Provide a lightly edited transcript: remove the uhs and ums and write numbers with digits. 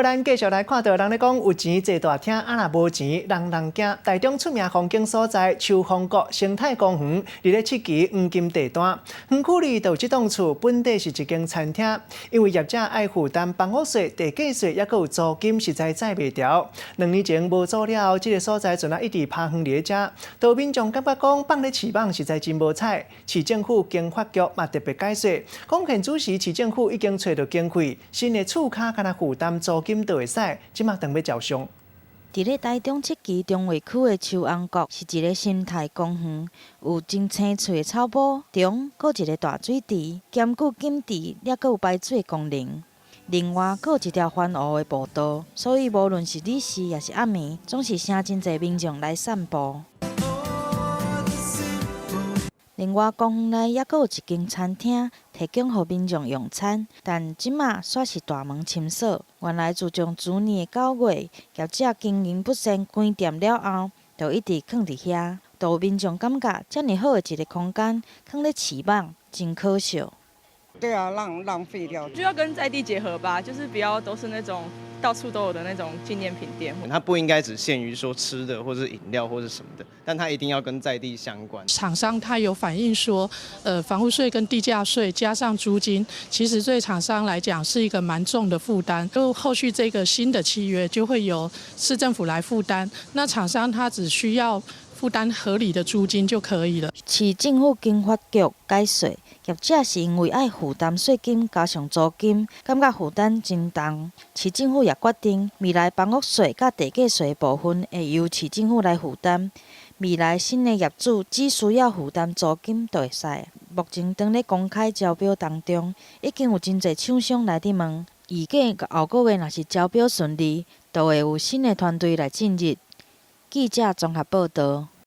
好，咱繼續來看著人咧講，有錢坐大廳，啊若無錢，人人驚。台中出名風景所在，秋風谷生態公園，佇咧七期黃金地段，園區裡就有這棟厝，本底是一間餐廳，因為業者愛負擔房屋稅、地價稅，抑閣有租金，實在載袂牢。2年前無租了後，這個所在陣仔一直拋荒佇咧遮，都民眾感覺講放咧飼蠓實在真無彩。市政府經發局嘛特別解說，講現此時市政府已經揣著經費，新的厝跤干焦負擔租金就會使，這馬當欲招商。佇咧台中七期中衛區的秋紅谷是一个生態公園，有真青翠的草埔，中閣有一个大水池，兼具景致，抑閣有排水功能。另外，閣有一條環湖的步道，所以無論是日時抑是暗暝，總是誠真濟民眾來散步。另外，公園內抑閣有一間餐廳，提供予民眾用餐，但這馬煞是大門深鎖。原來自從前年9月，業者經營不善關店了後，就一直囥佇遐。就有民眾感覺，遮爾好的一个空間，囥咧飼蠓，真可惜。對啊，浪費掉。就要跟在地結合吧，就是不要都是那種到處都有的那種紀念品店。它不應該只限於說吃的或者飲料或者什麼的，但它一定要跟在地相關。廠商他有反映說，房屋稅跟地價稅加上租金，其實對廠商來講是一個蠻重的負擔。就後續這個新的契約就會由市政府來負擔，那廠商他只需要負擔合理的租金就可以了。市政府經發局解說，業者是因為愛負擔稅金加上租金，感覺負擔真重。市政府也決定，未來房屋稅佮地價稅的部分會由市政府來負擔。未來新的業主只需要負擔租金就會使。目前當咧公開招標當中，已經有真濟廠商來佇問，預計後個月若是招標順利，就會有新的團隊來進入。記者綜合報導。